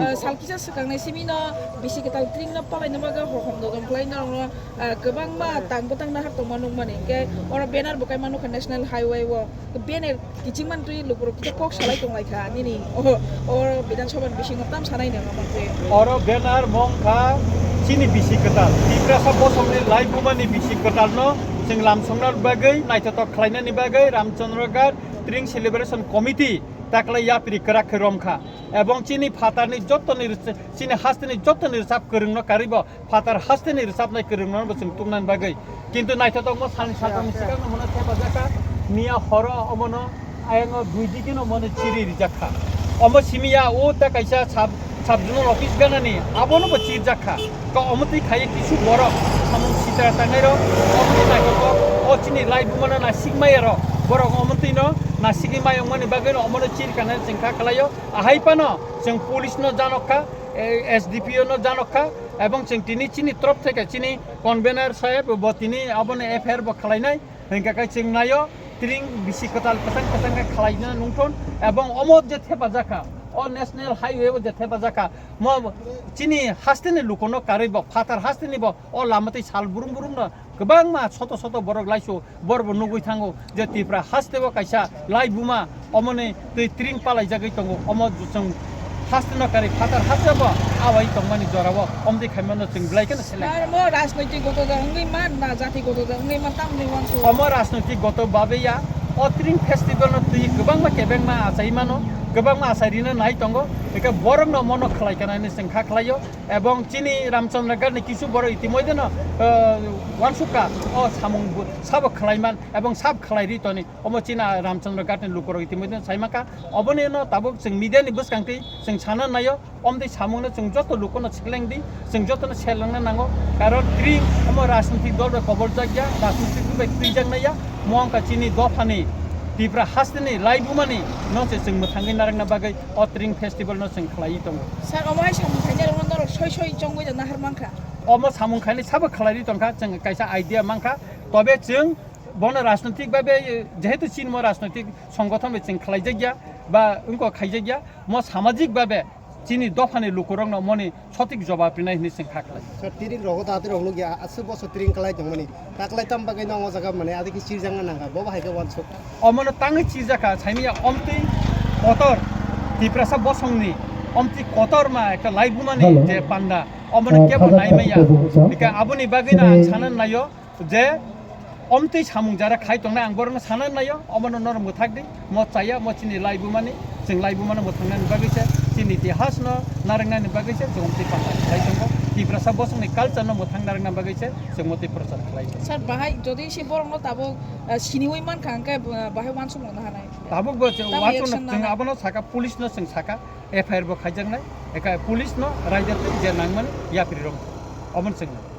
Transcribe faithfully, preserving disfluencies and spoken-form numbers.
Ah, sal kisa swkang nai simi no bisi kwtal tring no palai na bagwi hohom dodom khlai norok no, ah, kwbangma tang bwtang nahar tongma nukmani, hinkhe oro banner bo kaima nukha national highway o, banner kiching man twi lukurok kisa kok salai tong lai kha nini o, o Bidhan Sabha ni bisingo tam sanai nang amang twi. Oro banner mong kha chini bisi kwtal, Tiprasa bosongni laibumani bisi kwtal no chwng lam songna bagwi, naithotok khlainani bagwi Ramchandra Ghat Tring Celebration Committee taklai yapri kwrak khe rom kha. Ebong chini phatarni jottoni rwch-, chini hasteni jottoni rwchap kwrwngno karwi bo phatar hasteni rwchapnai kwrwngno bo chwng tubunani bagwi. Kintu naithotokno sani satokni swkangno mono thepajak kha, miya horo omono ayangno dui digino mono chiri rijak kha. Omo simi ya o ta kaisa sub, sub zonal office ganani abono bo chirjak kha. Ka omo twi khaiwi kisu borok samung sitra tangnairok, omo twi naithotok o chini laibumano naisik maiyarok, borok omo twino naisigwi mayungmani bagwino omono chirkana chwng kha khlaio. Ahai phano chwng police no janok kha, eh, S D P O no janok kha, ebong chwng tini chini torop theke chini convener saheb bo tini abono F I R bo khlainai, hinkha khe chwng naio tring bisi kwtal kwchang kwchang khe khlaina nungthon, ebong omo je thepajak kha, o national highway o je thepajak kha, mo chini hasteni lukuno karwi bo, phatar hasteni bo, o lama twi sal burum burum no kwbangma soto soto borok laisu, borok bo nugwi thango je Tipra haste o kaisa laibuma omoni twi tring palaijagwi tongo, omo chwng haste no karwi phatar haste bo awai tongmani jorao omtwi khaimano chwng belai kheno seleng. Ar mo rajnoitik goto da wngwi man na jati goto da wngwi man tamni wansu. Omo rajnoitik goto babe ya, o tring festival no twi kwbangma kebengma achai mano, kwbangma achai rina nai tongo, eke borok no mono khlai kanani chwng kha khlaio. Ebong chini Ramchandra Ghat ni kisu borok itimoidhe no, eh, wansukha, o samung bo sabo khlaiman ebong sab khlai ri toni, omo chini Ramchandra Ghat ni lukurok itimoidhe no saimankha. Oboni no tabuk chwng media ni bwskang twi chwng sana naio, omtwi samung no chwng joto luku no seleng di, chwng joto no selengna nango, karon tring omo rajnitik dol bai kobol jak ya, rajnitik bai twijak nai ya, mo wngkha chini dopha ni Tipra haste ni laibuma ni no se chwng mwthangwi narwkna bagwi o tring festival no chwng khlaiwi tongo. Sir, omo hai samung khainai rokno norok soi soi chongwi da nahar mankha? Omo samung khainai sabo khlaiwi tongkha, chwng kaisa idea mankha. Tobe chwng bono rajnoitik babe, jehetu chini mo rajnoitik songothon bai chwng khlaijak ya ba wngkok khaijak ya, mo samajik babe chini dophani lukurokno moni sotik jobab rinai hinwi chwng kha khlai. Sir, tring rogo da twi rok nukya, aswk bosor tring kwlai tongmani. Taklai tam bagwi no o jaga mane adi khe chirjakna nangkha, bo bahai khe wansuk. Omono tangwi chirjakha, saimanya omtwi kotor Tiprasa bosongni omtwi kotorma ekta laibumani Hello. Je panda, omono Ah, kebo khajak naimaya. Khajak khajak Bika aboni bagwino ang chini sana naio je omtwi samung jara khai tongnai ang borokno sana naio, omono norok mwthak di, mo chaya, mo chini laibumani, chwng laibumano mwthangnani bagwi se, chini itihasno narwknani bagwi se, chwng omtwi panda khlai tongo. Tiprasa bosongni culture no mwthang narwkna bagwi se, chwng omtwi prochar khlai tongo. Sir, bahai jodi se borokno tabuk, ah, siniwi mankha, hwnkhe, ah, bahai wansukmano hanai. Tabuk bo chwng Tamo wansukno action chwng nanai. Abono saka, police no chwng saka, F I R bo khaijaknai, eka police no raida twi je nangmani yapri rok. Omono chwng.